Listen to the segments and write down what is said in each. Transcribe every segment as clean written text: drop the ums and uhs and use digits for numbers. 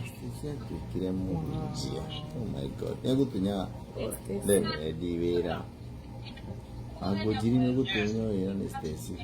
Stacy atuĩkire mũhunjia. Oh my God. Nĩ egũtunya reverendi wĩra. Wangũnjiri nĩ ũgũtunywo wĩra nĩ Stacy.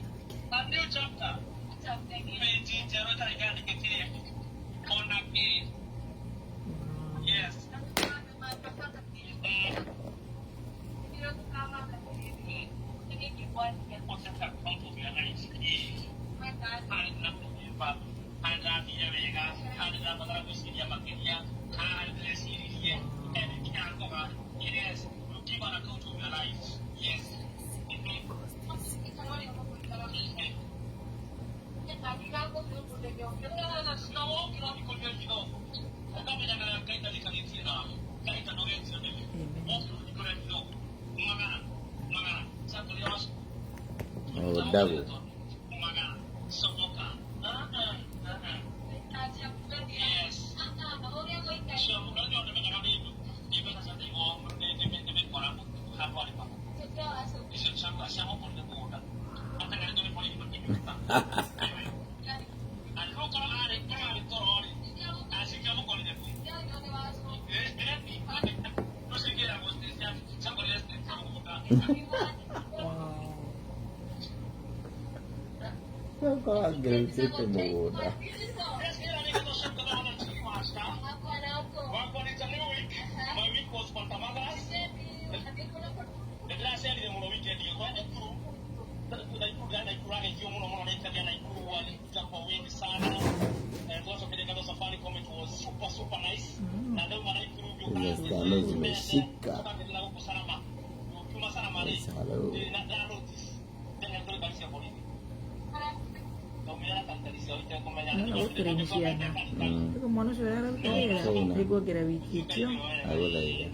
Oh, double. Ũkora ngĩrĩtĩte mũgũnda. Hizo stano zimeshika. Yes, hello. Nona gũtũrĩni ciana. Rĩu mwana ũcio ũrĩa araruta wĩra Sona. nĩnguongerera wiki ĩtio. Agũthaitha.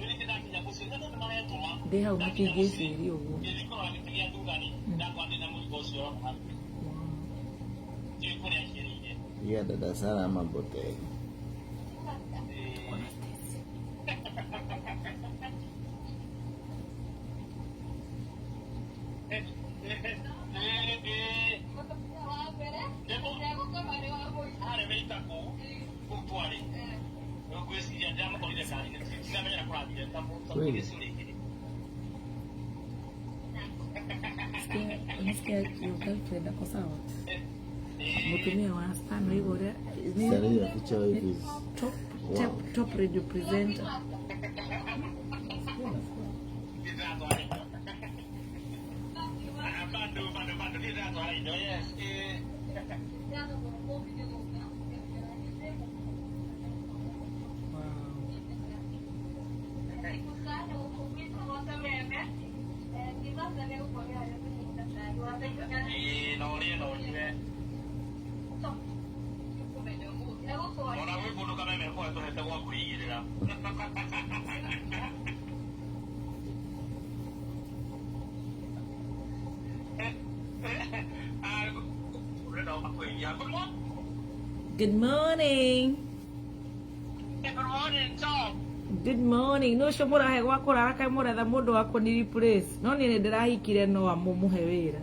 Ndĩ hau matingĩciria ũguo. Piga dada Sara ama potee. Kweli. Nasikia your girlfriend ako sawa. Mũtumia wa Stan waigua ũrĩa Sara your future wife is top, wow. top, top radio presenter. Wow. Good morning. Good morning. No ũcio mũrahe gwa kũrara kaĩ mũretha mũndũ wa kũni replace. No niĩ nĩ ndĩrahikire no amũmũhe wĩra.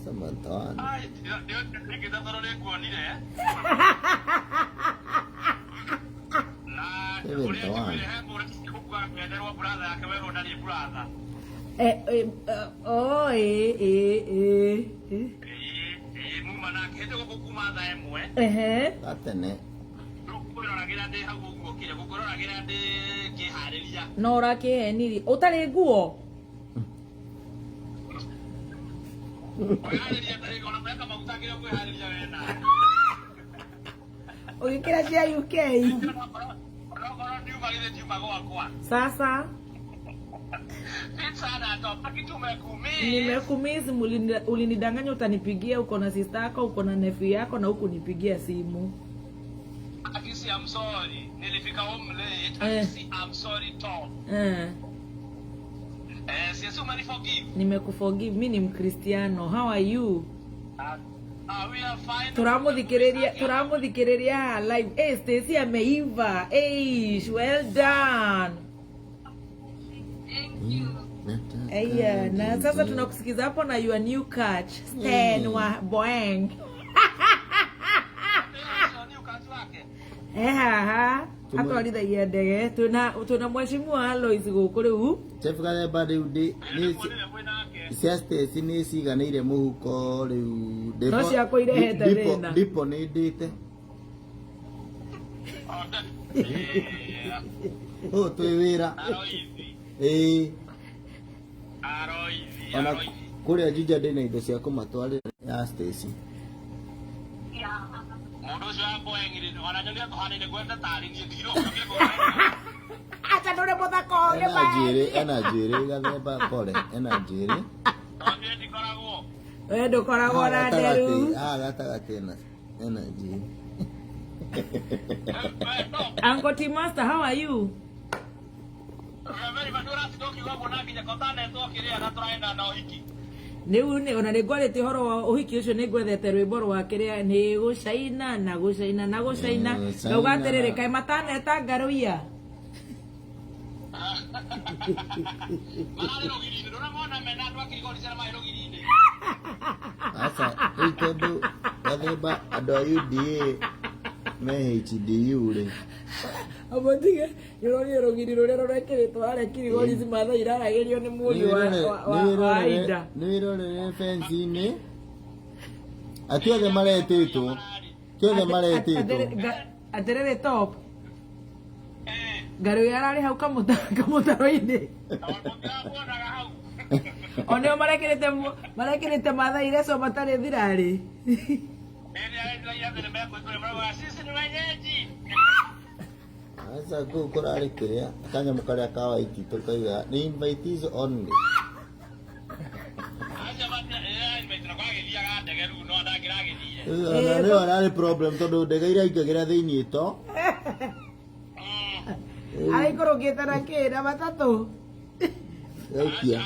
Samantha wana. Seven one. Eh, eh, eh, oh, eh, eh, eh, eh. Ehe. Gatene. No ũrakĩhenirie. Ũtarĩ nguo? Ũgĩkĩra cia UK. Sasa nimekumiss, ulinidanganya utanipigia, uko na sister yako, uko na nephew yako na hukunipigia simu. Eh. Eh. Nimekuforgive, mi ni Mkristiano. How are you? Turamuthikiriria, turamuthikiriria haha live. Hey, Stacy ameiva. Hey, well done. Aya, na sasa tunakusikiza hapo na your new catch Stan wa Boeng. E haha atwarithagia ndege twina mheshimiwa Alois gũkũ rĩu. Chef Gathemba rĩu ndĩ nĩ cia Stacy nĩ ciganĩire mũhuko rĩu. No ciakwa irehete thĩna. Ndipo nĩ ndĩte. Ũũ twĩ wĩra. Ĩĩ. Ona kũrĩa Juja ndĩna indo cia kũmatwarĩra ya Stacy. Acha ndũrĩ mũthaka ũngĩ. Ena njuĩrĩ, ena njuĩrĩ Gathemba pole, ena njuĩrĩ. We ndũkoragwo na nderu. Haha gatagatĩ ena njuĩrĩ. Uncle T Master, how are you? Rĩu nĩ ona nĩ ngwarĩtie ũhoro wa ũhiki ũcio nĩ ngwethete rwĩmbo rwa kĩrĩa nĩ gũcaina na gũcaina na gũcaina Gũcaina ngauga atĩrĩrĩ na- kaĩ mataneta ngarũiya. Aca rĩu tondũ Gathemba andũ a UDA me HDU rĩ. Amũtige nĩũronire rũgiri rũrĩa rũrekĩrĩtwo harĩa Kirigorici Mathai iraragĩrio nĩ mũriũ wa Aida. Nĩ wĩrorere fence-inĩ ati othe maretĩtwo, ti othe maretĩtwo. Atĩrĩrĩ top ngarũiya ararĩ hau kamũtaro-inĩ onĩo marekĩrĩte Mathai reco matarĩ thirarĩ. Aca kũu kũrarĩ kĩrĩa kanyamũ karĩa ka white tũkauga nĩ invitees only. Ona nĩyo ararĩ problem tondũ ndege iraingagĩra thĩiniĩ to. Araikũrũkĩte na kĩ na matatũ. Gaikia.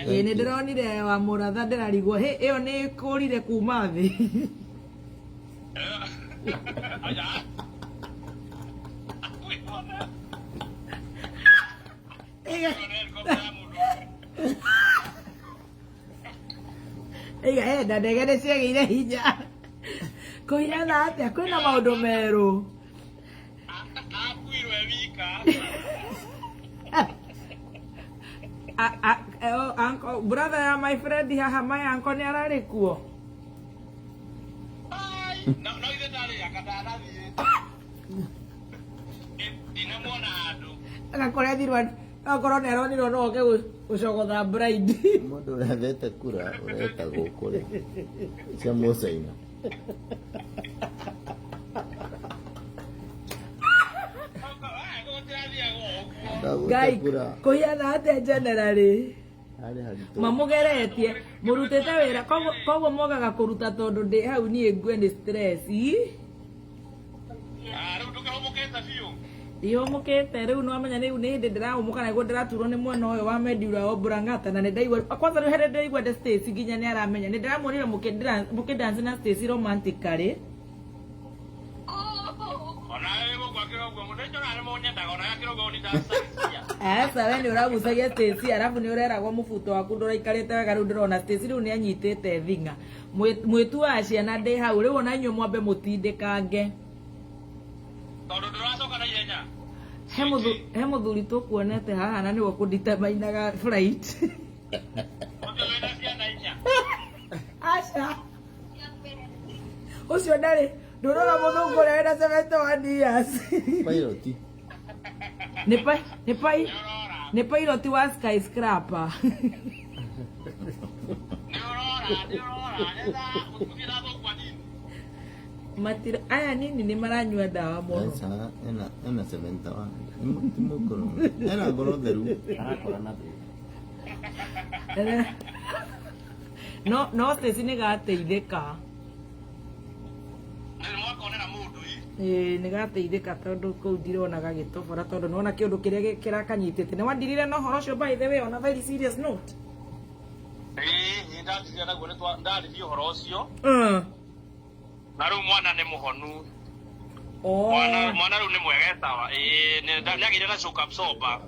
Ĩĩ nĩ ndĩronire wa mũratha ndĩrarigwo hĩ ĩyo nĩ ĩkũrire kuma thĩ. Ĩga enda ndege nĩ ciagĩire hinya. Kũhiana atĩa kwĩna maũndũ merũ. Uncle, brother ya my friend haha my uncle nĩ ararĩ kuo. Agakorwo ethirwo akorwo nĩ aronirwo no oke gũcogotha bride. Mũndũ ũrethete kura ũretagwo kũrĩ cia mũcaina. Ndagũte Ngai kura kũhiana atĩa generally. harĩ haritũ. Mamũgeretie mũrutĩte wĩra koguo mogaga kũruta tondũ ndĩ hau niĩ ngue nĩ stress. Ndihũmũkĩte rĩu nĩwamenya rĩu nĩ hĩndĩ ndĩrahũmũka na nĩguo ndĩraturwo nĩ mwena ũyũ wa Medula Oblongata na nĩndaigua kwanza rĩu hĩndĩ ndĩraigua ndĩ Stacy nginya nĩ aramenya nĩ ndĩramuonire mũkĩdance na Stacy romantically. Aca we nĩ ũragucagia Stacy arabu nĩ ũreragwo mũbuto waku ndũraikarĩte wega rĩu ndĩrona Stacy rĩu nĩ anyitĩte thing'a. Mwĩtu wa ciana ndĩ hau rĩu ona inyuĩ mwambe mũtindĩkange. He mũthuri tũkuonete haha na nĩwe ũkũnditamainaga flight. Aca ũcio ndarĩ ndũrona mũthũngũ ũrĩa wĩna 71 years. Pilot. Nĩ pilot wa skyscraper. Matira aya nini nĩ maranyua ndawa mũno. Aca ena 71. Ti mũkũrũ. Ena ngoro theru. No Stacy nĩ gateithĩka. Ĩĩ nĩ gateithĩka tondũ kũu ndirona gagĩtobora tondũ nĩwona kĩũndũ kĩrĩa kĩrakanyitĩte. Nĩ wandirire na ũhoro ũcio by the way on a very serious note. Na rĩu mwana nĩ mũhonu. Oh. Mwana rĩu nĩ mwega sawa. Ĩĩ nĩagĩire na shock absorber.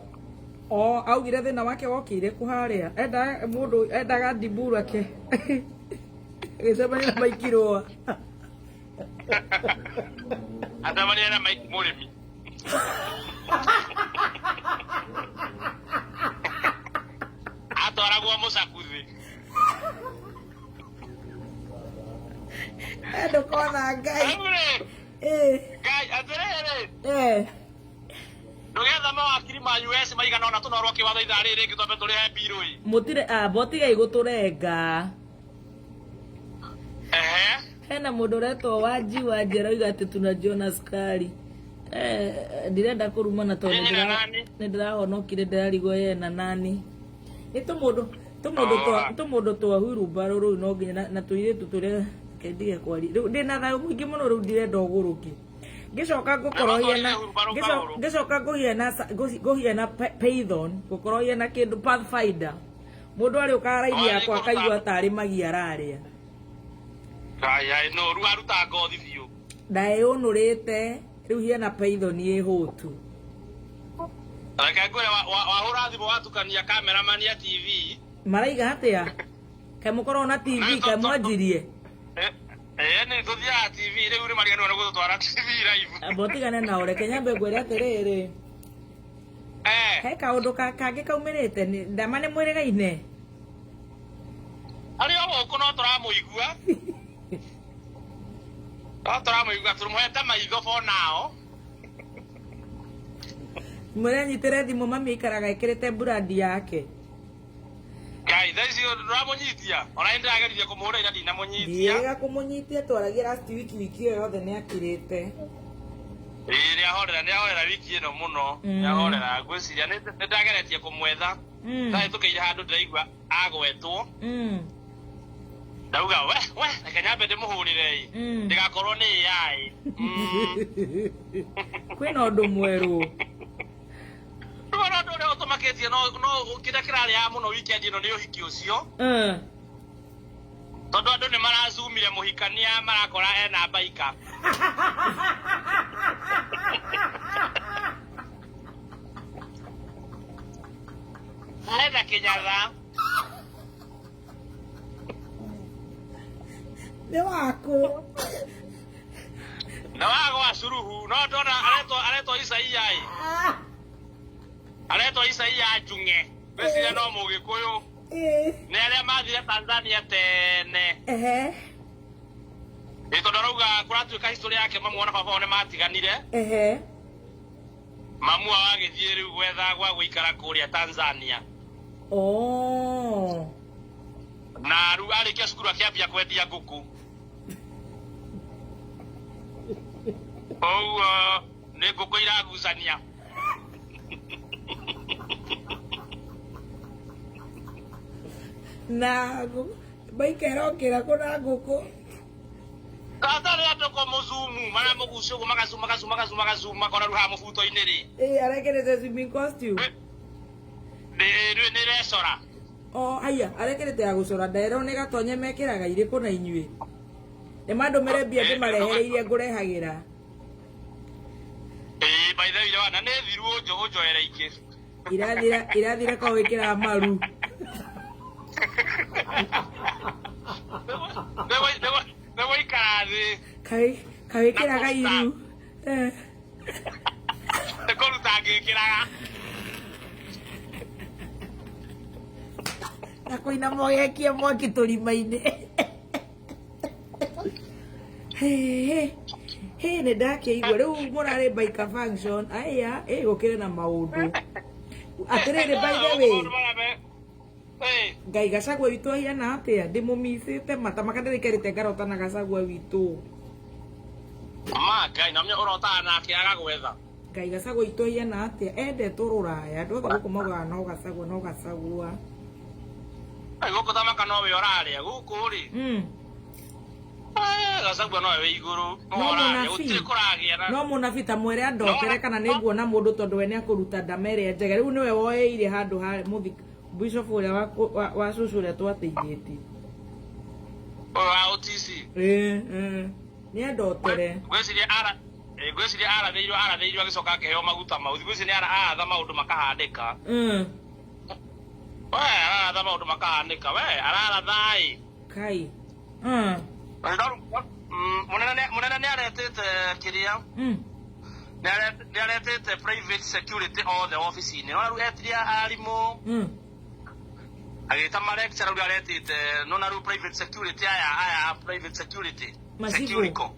Oh, augire thĩna wake wokĩire kũ harĩa. Enda mũndũ endaga ndiburu ake. Agĩcemania na maikirũa. Acemania na Mike Mũrĩmi. Atwaragwo mũcakuthi. Ndũkona Ngai. Rĩu rĩ, Eh, Ngai atĩrĩrĩ, eh. ndũgetha mawakiri ma US maigana ũna tũnorwo kĩwatho ithaa rĩrĩ rĩngĩ twambe tũrĩhe mbirũ ĩ. Mũtire amba tigai gũtũrenga. Ehe. Hena mũndũ ũretwo Wanji Wanji aroiga atĩ tunajiona sukari. Eh, ndirenda kũrumana tondũ Nyinyi na nani? nĩ ndĩrahonokire ndĩrarigwo ye na nani. Nĩ tũmũndũ tũmũndũ twa Oh. tũmũndũ twa huirumbarũ rũu no nginya na tũirĩtu tũrĩa reke ndige kwaria. Rĩu ndĩna thayũ mũingĩ mũno rĩu ndirenda ũgũrũki. Ngĩcoka ngũkorohia na Nĩmatwarire hurumbarũ ngĩcoka Paũlũ. ngĩcoka ngũhiana python ngũkorohia na kĩndũ pathfinder. Mũndũ arĩũkaga raini Wathiĩ yakwa kũruta akaigua tarĩ magi ararĩa. Ngai ai no rĩu aruta ngothi biũ. Ndaĩũnũrĩte rĩu hiana python ĩhũtu. Reke ngwĩre wahũra thimũ watukania cameraman ya TV. Maraiga atĩa? Kaĩ mũkoragwo na TV Nĩ kaĩ mwanjirie? Eh, nĩ tũthiaga TV rĩu nĩ mariganĩrwo nĩ gũtũtwara TV live. Amba ũtigane nao reke nyambe ngwĩre atĩrĩrĩ. Eh, He kaũndũ kangĩ kaumĩrĩte ndama nĩ mwĩrĩgaine. arĩ o gũkũ no tũramũigua. No tũramũigua tũmũhete maitho for now. Mwĩre anyitĩre thimũ mami aikaraga ĩkĩrĩte brand yake. Ngai thaa ici ndũramũnyitia. Ona nĩ ndĩrageririe kũmũhũra ira ndinamũnyitia. Ndiĩrĩga kũmũnyitia twaragia last week wiki ĩyo yothe nĩ akirĩte. Ĩĩ nĩahorera nĩahorera wiki ĩno mũno. Mm. Nĩahorera ngwĩciria nĩ ndageretie kũmwetha. Mm. Ndahĩtũkĩire handũ ndĩraigua agwetwo. Mm. Ndauga we we reke nyambe ndĩmũhũrĩre ĩ. Mm. Ndĩgakorwo nĩ AI. Mm. Kwĩna ũndũ mwerũ. Rĩu ona ũndũ ũrĩa ũtũmakĩtie no no kĩrĩa kĩrarĩaga mũno weekend ĩno nĩ ũhiki ũcio. Eh. Tondũ andũ nĩ marazumire mũhikania marakora ena baika. Arenda kĩnyatha. Nĩ wakũ. Na wagwa curuhu no ndona aretwo aretwo Isaia ĩ. Aretwo Isaia Njung'e. Ngwĩciria no Mũgĩkũyũ. Eh. Nĩ arĩa mathire Tanzania tene. Ehe. Ĩ tondũ arauga kũratuĩka history yake mamu wao na baba wao nĩ matiganire. Ehe. Mamu wao agĩthiĩ rĩu gwetha gwa gũikara kũrĩa Tanzania. Oh. Na rĩu arĩkia cukuru akĩambia kwendia ngũkũ. Koguo nĩ ngũkũ iragucania. Na baika ĩrokĩra kũ na ngũkũ. Tata rĩ andũ kũmũzumu maramũgucia ũguo magacuma magacuma magacuma magacuma makona rĩu haha mũbuto-inĩ rĩ. Ĩ arekĩrĩte swimming costume. Nĩ ĩrecora. Oh, aya arekĩrĩte ya gũcora nderwo nĩ gatonye mekĩraga irĩkũ na inyuĩ. Nĩ mandũmĩre mbia ndĩmarehere iria ngũrehagĩra. Ĩĩ by the way wana nĩ thiru ũnjoere ingĩ. Irathira irathira ko wĩkĩraga maru. Nĩ gũikara thĩ. Kaĩ kawĩkĩraga iru. Eh. Nĩ kũruta ngĩkĩraga. Na kũinama ũgekia mwaki tũrima-inĩ. Hĩ hĩ nĩ ndakĩigua rĩu mũrarĩ biker function aya ĩ gũkĩrĩ na maũndũ. Atĩrĩrĩ by the way. Maũndũ marĩa Ĩĩ. Ngai Gachagua witũ ahiana atĩa ndĩmũmicĩte mata maka ndĩrĩkerĩte ngarota na Gachagua witũ. Ma Ngai na menya ũrotaga nake agagwetha. Ngai Gachagua witũ ahiana atĩa endetwo rũraya andũ othe gũkũ maugaga no Gachagua no Gachagua. Ai gũkũ tamaka nowe ũrarĩa gũkũ rĩ. Mm. Eh, Gachagua nowe wĩ igũrũ. No Nowe ũrarĩa mũnabii. gũtirĩ kũragĩa na No mũnabii ta mwĩre andokere kana nĩ nguona mũndũ tondũ we nĩakũruta ndama ĩrĩa njega rĩu nĩwe woeire handũ ha mũthi bishop ũrĩa wa cũcũ ũrĩa twateithĩtie. Ũyũ wa OTC. Ĩĩ ĩĩ nĩ andotere. Ngwĩciria ara ngwĩciria arathĩirwo arathĩirwo agĩcoka akĩheo maguta mau. Ngwĩciria nĩ aratha maũndũ makahanĩka. Mm. We araratha maũndũ makahanĩka. We araratha ĩ. Kai. Mm. Mũnene Kĩrĩa nĩ aretĩte private security othe ofici-inĩ. Nona rĩu etirie arimũ, agĩta ma lecturer, rĩu aretĩte nona rĩu private security aya private security. Macibu. Securico.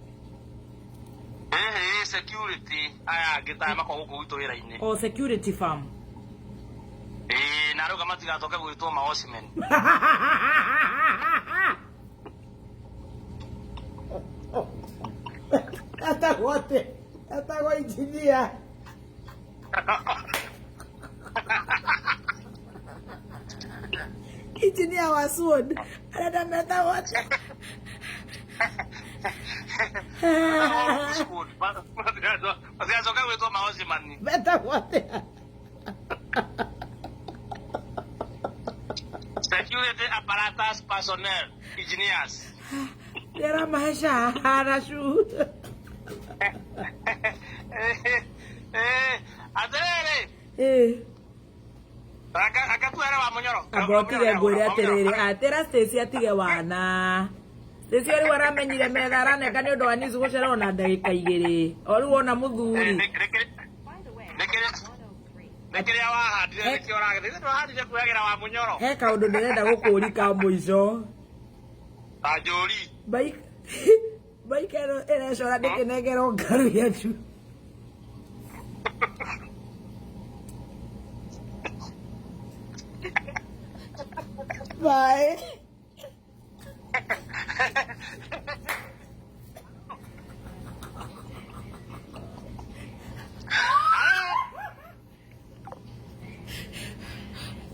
Ĩhĩ, security aya angĩ ta makoragwo gũkũ gwitũ wĩra-inĩ. O security firm. Ĩĩ, na rĩu matigatoke gwĩtwo ma watchmen. Etagwo atĩ? Etagwo engineer. Engineer wa Sword. Arenda metagwo atĩ? Matigacoke gwĩtwo ma watchmen. Metagwo atĩa? Security apparatus personnel engineers. Nĩaramahe shahara shu. Atĩrĩrĩ, Ĩĩ. akatuere wa mũnyoro. Amba ũtige ngwĩre atĩrĩrĩ, atĩra Stacy atige wana. Stacy rĩu aramenyire metha aranenga nĩ ũndũ wa news gũcererwo na ndagĩka igĩrĩ. O rĩu wona mũthuri. Nĩ kĩrĩa wahandire nĩkĩo ũragetha. Ndwahandire kwĩyagĩra wa mũnyoro. He kaũndũ ndĩrenda gũkũũri ka mũico. Ta njũri. Baika ĩno ĩrecora ndĩkĩnengerwo ngaru yacu. Bye.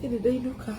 Ĩndĩ ndainũka.